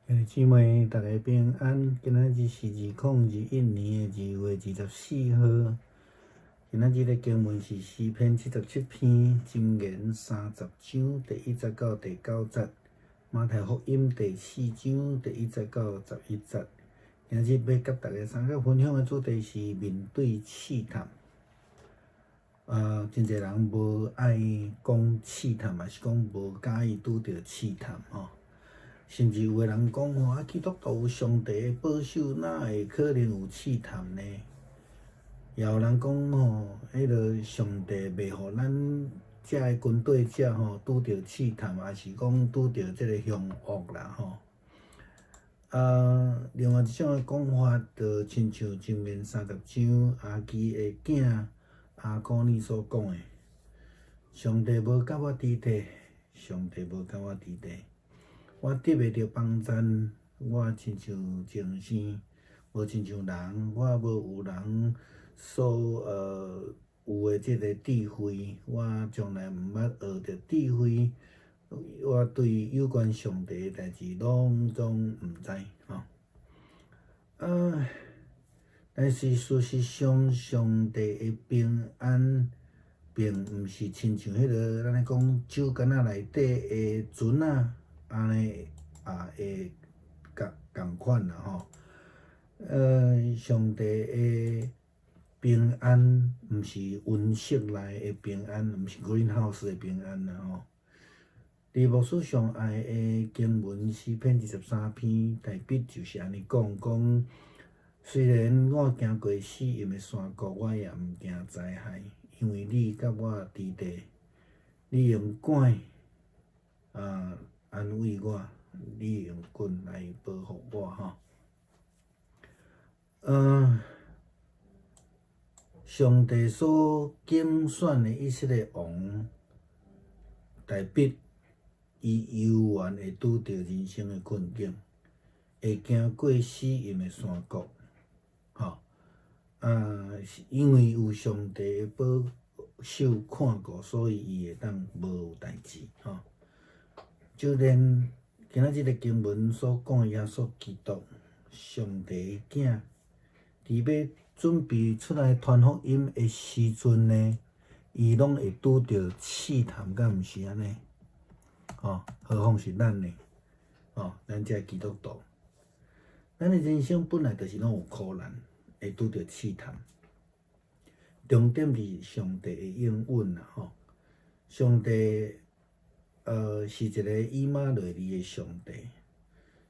兄弟姊妹，大家平安。今仔日是2021年2月24號。今仔日的經文是詩篇77篇，箴言30章第1節到第9節，馬太福音第4章第1節到11節。今仔日欲佮大家三個分享的主題是面對試探。真濟人無愛講試探，抑是講無佮意拄著試探吼。甚至有的人講吼，啊，基督徒有上帝的保守，哪會可能有試探呢？也有人講吼，彼个上帝袂予咱遮的跟綴者吼拄著試探，抑是講拄著這个凶惡啦吼。啊，另外一種的講法，就親像箴言三十章亞基的囝亞古珥所講的，上帝無佮我佇底，上帝無佮我佇底。我得袂著幫贊，我親像眾生，無親像人，我無有人所有的這个智慧，我從來毋捌學著智慧，我對有關上帝的代誌攏總毋知吼。啊，但是事實上，上帝的平安，並毋是親像彼个咱咧講酒矸仔內底的船仔。按呢也會仝仝款啦吼。上帝的平安，毋是溫室內的平安，毋是 greenhouse 的平安啦吼。佇牧師上愛的經文詩篇23篇，大筆就是按呢講，講雖然我行過死蔭的山谷，我也毋驚災害，因為你佮我佇底，你用拐啊安慰我，你用棍來保護我吼。上帝所揀選的以色列王，大衛伊猶原會拄著人生的困境，會行過死蔭的山谷，吼。啊，因為有上帝的保守看顧，所以伊會當無有代誌，吼。就連今仔這个經文所講的耶穌基督，上帝的囝，佇欲準備出來傳福音的時陣呢，伊攏會拄著試探，敢毋是按呢？吼，何況是咱呢？吼，咱這基督徒，咱的人生本來就是攏有苦難，會拄著試探。重點是上帝的應允啦，吼！上帝是一个以馬內利的上帝，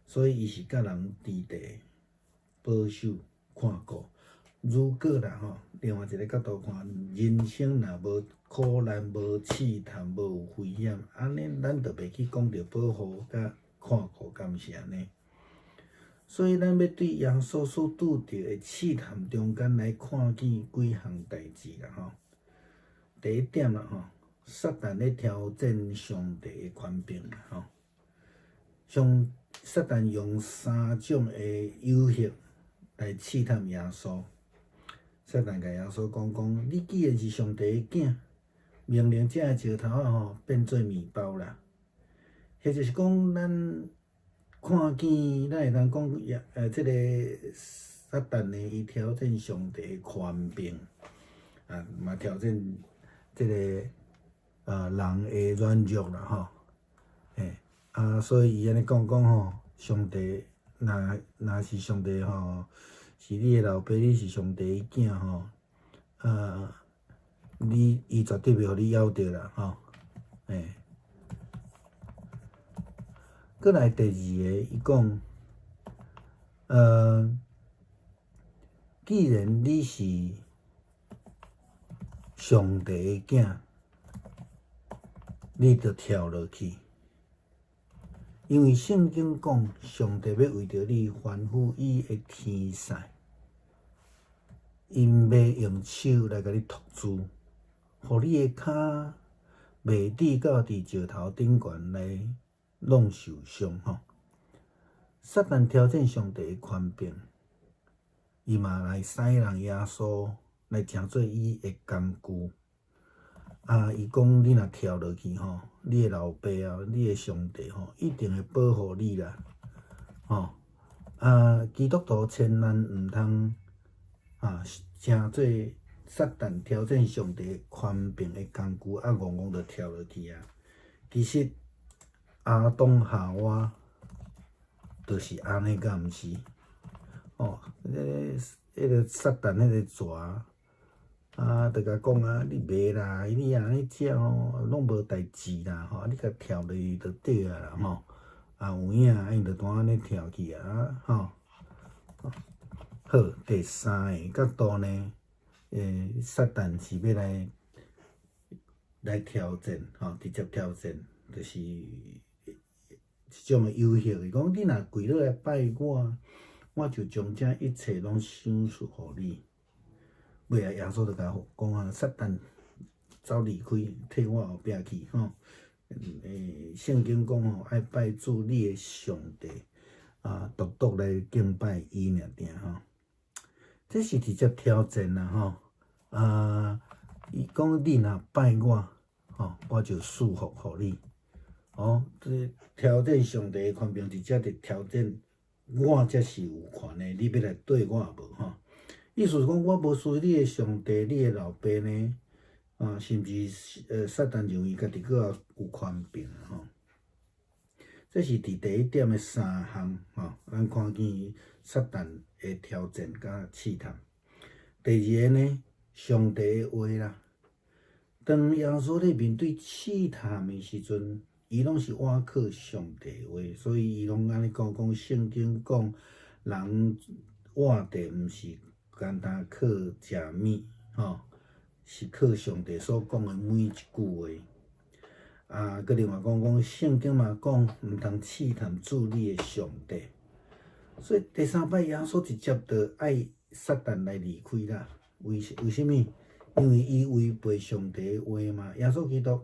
所以伊是佮人佇底保守看顧。如果啦吼，另外一个角度看，人生若無苦難、無試探、無有危險，按呢咱就袂去講著保護佮看顧，敢毋是按呢？所以咱欲對耶穌所拄著的試探中間來看見幾項代誌啦吼。第一點啦吼，撒旦咧挑戰上帝的權柄啦吼。上撒旦用三種的誘惑來試探耶穌。撒旦共耶穌講講：你既然是上帝的囝，命令這个石頭仔吼變做麵包啦。或者是講，咱看見，咱會當講耶，這个撒旦呢，伊挑戰上帝的權柄，啊，嘛挑戰這个人的軟弱啦吼。嘿，啊，所以伊按呢講講吼，上帝若若是上帝吼，是你的老爸，你是上帝的囝吼，啊，你伊絕對袂予你枵著啦吼，嘿。閣來第二个，伊講，既然你是上帝的囝，你就跳落去，因為聖經講，上帝欲為著你吩咐伊的天使，𪜶欲用手來共你托住，予你的跤袂致到佇石頭頂懸來弄受傷吼。撒旦挑戰上帝的權柄，伊嘛來使弄耶穌來成做伊的工具。啊！伊講你若跳落去吼，你的老爸啊，你的上帝吼，一定會保護你啦。吼，啊，基督徒千萬毋通啊，成做撒旦挑戰上帝權柄的工具，啊，戇戇就跳落去啊。其實亞當夏娃就是按呢，敢毋是？哦，彼個撒旦彼個蛇啊，就共講啊，你袂啦，你按呢食吼，攏無代誌啦，吼，你共跳落去就對啊啦，吼，啊有影，𪜶就拄按呢跳去啊，吼。好，第三个角度呢，撒旦是欲來挑戰，吼，直接挑戰，就是一種的誘惑，伊講你若跪落來拜我，我就將這一切攏賞賜予你。尾仔耶穌就共講啊，撒旦走離開，退我後壁去，吼。聖經講吼，愛拜主你的上帝，啊，獨獨來敬拜伊爾爾吼。這是直接挑戰啦，吼。啊，伊講你若拜我，吼，我就賜福予你。哦，這挑戰上帝的權柄，直接佇挑戰我才是有權的，你欲來對我無？吼。意思是講，我無輸你的上帝，你的老爸呢？啊，甚至撒旦認為家己閣較有權柄吼。這是佇第一點的三項吼，咱看見撒旦的挑戰佮試探。第二个呢，上帝的話啦。當耶穌咧面對試探的時陣，伊攏是倚靠上帝的話，所以伊攏按呢講講聖經講，人活著毋是干焦靠食物，吼，是靠上帝所講的每一句話。啊，閣另外講講聖經嘛講，毋通試探主你的上帝。所以第三擺耶穌直接就愛撒旦來離開啦。為啥物？因為伊違背上帝的話嘛。耶穌基督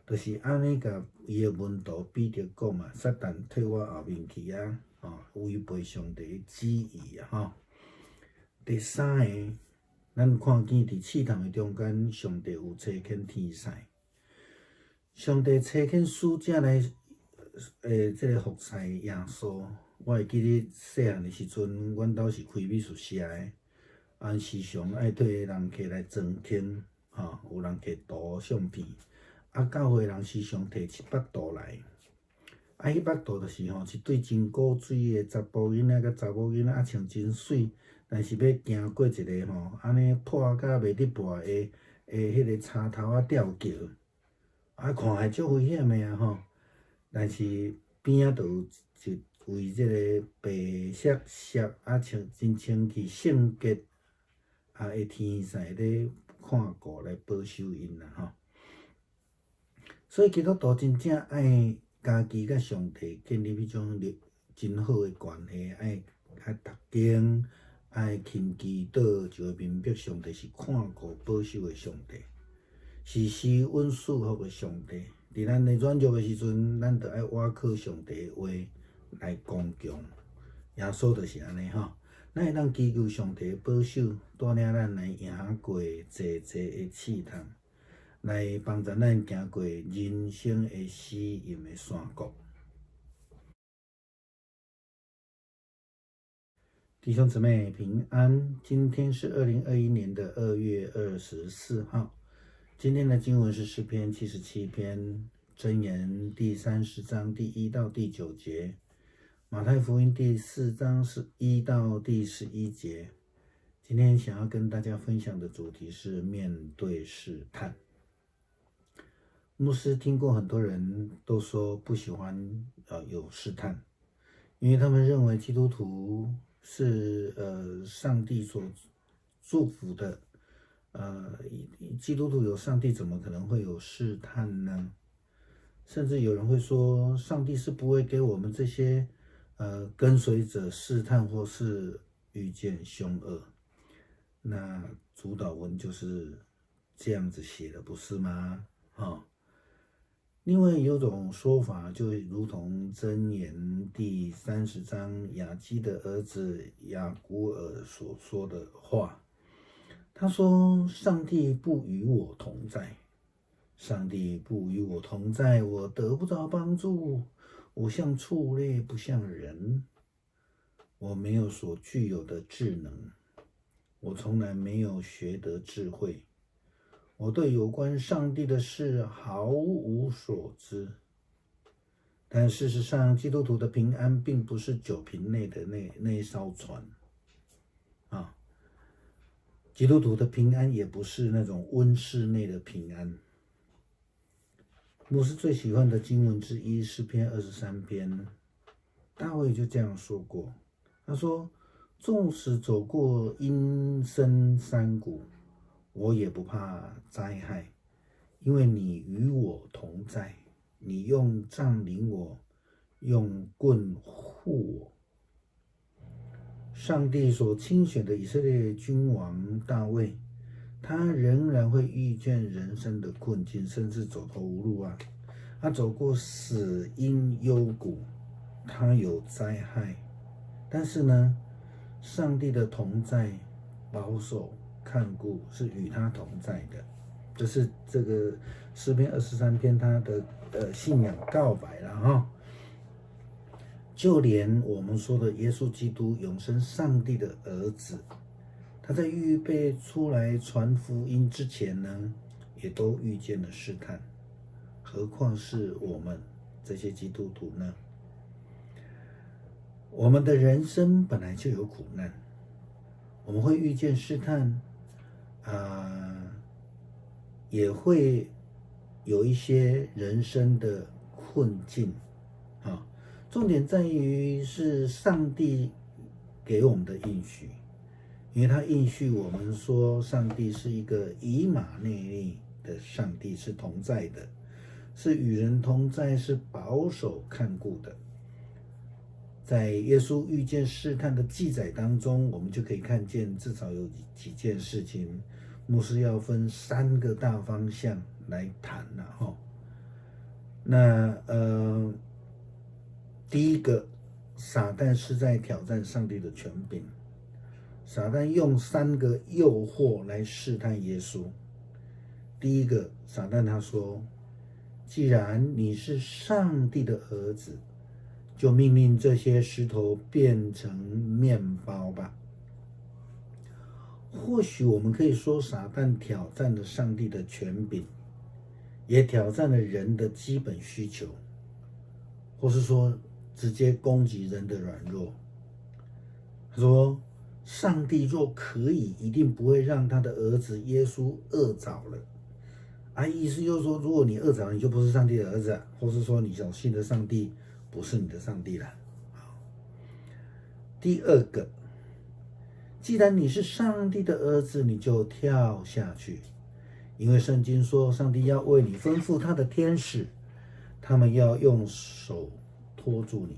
就是按呢共伊的門徒彼得講嘛：撒旦退我後面去啊！吼，違背上帝的旨意啊！吼。第三个，咱看見佇試探的中間，上帝有差遣天使，上帝差遣使者來，這個服侍耶穌。我會記得細漢的時陣，阮兜是開美術社的，啊，時常愛綴人客來裝罌，吼，有人摕圖相片，啊，教會人時常摕七幅圖來，啊，彼幅圖就是吼一對真古錐的查埔囡仔佮查某囡仔，啊，穿真媠。但是欲行過一个吼，按呢破甲袂得破的彼个柴頭仔吊橋，啊，看來足危險的啊吼。但是邊仔就有一位這个白色色啊，穿真清氣聖潔啊的天使咧看顧來保守𪜶啦吼。所以基督徒真正愛家己佮上帝建立彼種真好的關係，愛愛讀經。愛勤祈禱，就會明白上帝是看顧保守的上帝，是施恩賜福的上帝。佇咱的軟弱的時陣，咱就愛倚靠上帝的話來剛強。耶穌就是按呢吼，咱會當祈求上帝保守，帶領咱來贏過濟濟的試探，來幫助咱行過人生的死蔭的山谷。弟兄姊妹平安，今天是2021年的2月24號。今天的經文是詩篇77篇，箴言第30章第1到第9節，馬太福音第四章是1到第11節。今天想要跟大家分享的主題是面對試探。牧師聽過很多人都說不喜歡有試探，因為他們認為基督徒是上帝所祝福的，基督徒有上帝，怎麼可能會有試探呢？甚至有人會說，上帝是不會給我們這些跟隨者試探或是遇見兇惡。那主禱文就是這樣子寫的，不是嗎？哈。另外有種說法，就如同箴言第30章亞基的兒子亞古珥所說的話，他說：“上帝不與我同在，上帝不與我同在，我得不到幫助，我像畜類，不像人。”我沒有所具有的智能，我從來沒有學得智慧，我對有關上帝的事毫無所知。但事實上，基督徒的平安並不是酒瓶內的那一艘船啊，基督徒的平安也不是那種溫室內的平安。牧師最喜歡的經文之一，詩篇23篇，大衛就這樣說過。他說：“縱使走過陰森山谷，我也不怕災害，因為你與我同在。你用杖領我，用棍護我。”上帝所親選的以色列君王大衛，他仍然會遇見人生的困境，甚至走投無路啊！他走過死蔭幽谷，他有災害，但是呢，上帝的同在、保守、看顧是與他同在的。這是這個詩篇23篇他的信仰告白了哈。就連我們說的耶穌基督，永生上帝的兒子，他在預備出來傳福音之前呢，也都遇見了試探，何況是我們這些基督徒呢？我們的人生本來就有苦難，我們會遇見試探，也會有一些人生的困境，啊，重點在於是上帝給我們的應許。因為他應許我們說，上帝是一個以馬內利的上帝，是同在的，是與人同在，是保守看顧的。在耶穌遇見試探的記載當中，我們就可以看見至少有幾件事情。牧師要分三個大方向來談了哈。那第一個，撒旦是在挑戰上帝的權柄。撒旦用三個誘惑來試探耶穌。第一個，撒旦他說：“既然你是上帝的兒子，就命令這些石頭變成麵包吧。”或許我們可以說，撒旦挑戰了上帝的權柄，也挑戰了人的基本需求，或是說直接攻擊人的軟弱。他說：上帝若可以，一定不會讓他的兒子耶穌餓著了。啊，意思就是說，如果你餓著了，你就不是上帝的兒子，或是說你所信的上帝不是你的上帝了。好，第二個，既然你是上帝的兒子，你就跳下去，因為聖經說，上帝要為你吩咐他的天使，他們要用手托住你，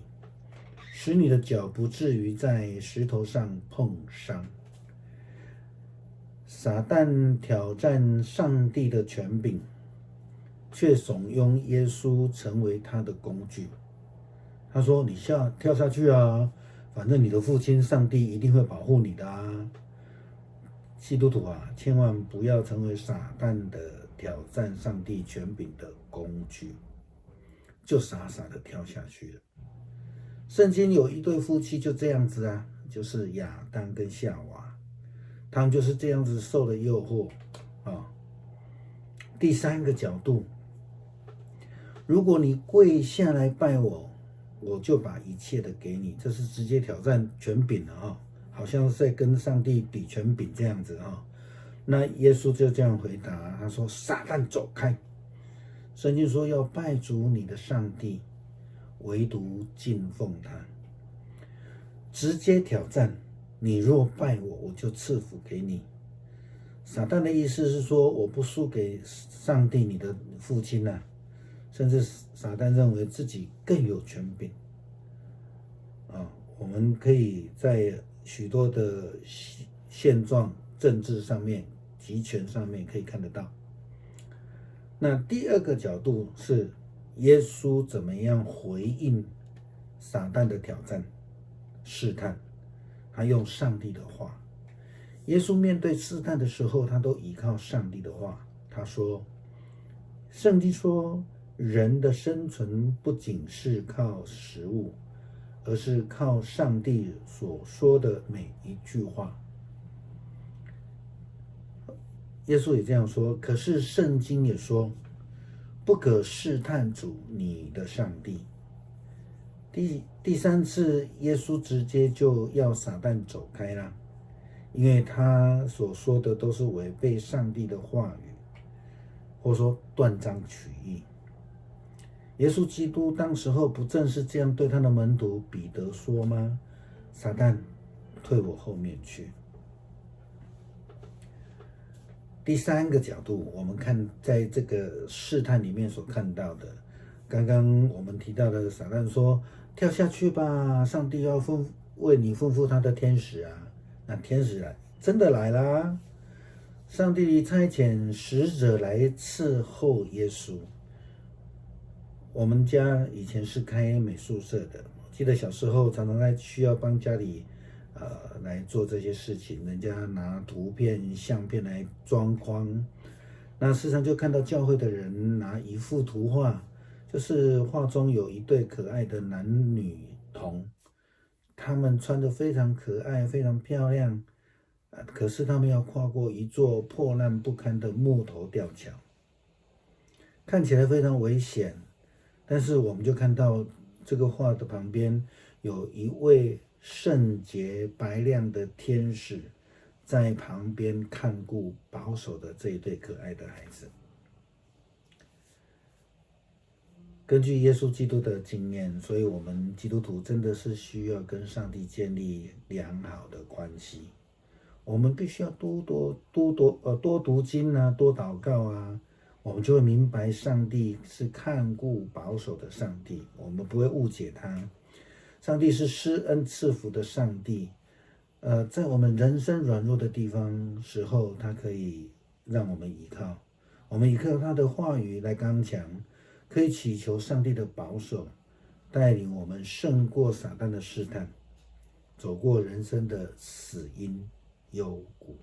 使你的腳不至於在石頭上碰傷。撒旦挑戰上帝的權柄，卻慫恿耶穌成為他的工具。他說：“你跳下去啊，反正你的父親上帝一定會保護你的啊。”基督徒啊，千萬不要成為撒旦的挑戰上帝權柄的工具，就傻傻的跳下去了。聖經有一對夫妻就這樣子啊，就是亞當跟夏娃，他們就是這樣子受了誘惑啊。第三個角度，如果你跪下來拜我，我就把一切的給你，這是直接挑戰權柄了啊，好像是在跟上帝比權柄這樣子啊。那耶穌就這樣回答，他說：“撒旦走開！”聖經說要拜主你的上帝，唯獨敬奉他，直接挑戰你。若拜我，我就賜福給你。撒旦的意思是說，我不輸給上帝，你的父親啊。甚至撒旦認為自己更有權柄啊。我們可以在許多的現狀、政治上面、集權上面可以看得到。那第二個角度是，耶穌怎麼樣回應撒旦的挑戰、試探？他用上帝的話。耶穌面對試探的時候，他都依靠上帝的話。他說：“聖經說，人的生存不僅是靠食物，而是靠上帝所說的每一句話。耶穌也這樣說，可是聖經也說，不可試探主你的上帝。第三次，耶穌直接就要撒旦走開啦，因為他所說的都是違背上帝的話語，或說斷章取義。耶穌基督當時候不正是這樣對他的門徒彼得說嗎？撒旦，退我後面去。第三個角度，我們看在這個試探裡面所看到的，剛剛我們提到的撒旦說：“跳下去吧，上帝要吩為你吩咐他的天使啊。”那天使來，真的來啦！上帝差遣使者來伺候耶穌。我們家以前是開美術社的，記得小時候常常在需要幫家裡來做這些事情，人家拿圖片、相片來裝框，那時常就看到教會的人拿一幅圖畫，就是畫中有一對可愛的男女童，他們穿得非常可愛、非常漂亮，可是他們要跨過一座破爛不堪的木頭吊橋，看起來非常危險。但是我們就看到這個畫的旁邊有一位聖潔白亮的天使在旁邊看顧保守的這一對可愛的孩子。根據耶穌基督的經驗，所以我們基督徒真的是需要跟上帝建立良好的關係。我們必須要多多多多多讀經啊，多禱告啊。我們就會明白上帝是看顧保守的上帝，我們不會誤解他。上帝是施恩賜福的上帝，在我們人生軟弱的地方時候，他可以讓我們依靠，我們依靠他的話語來剛強，可以祈求上帝的保守，帶領我們勝過撒旦的試探，走過人生的死蔭幽谷。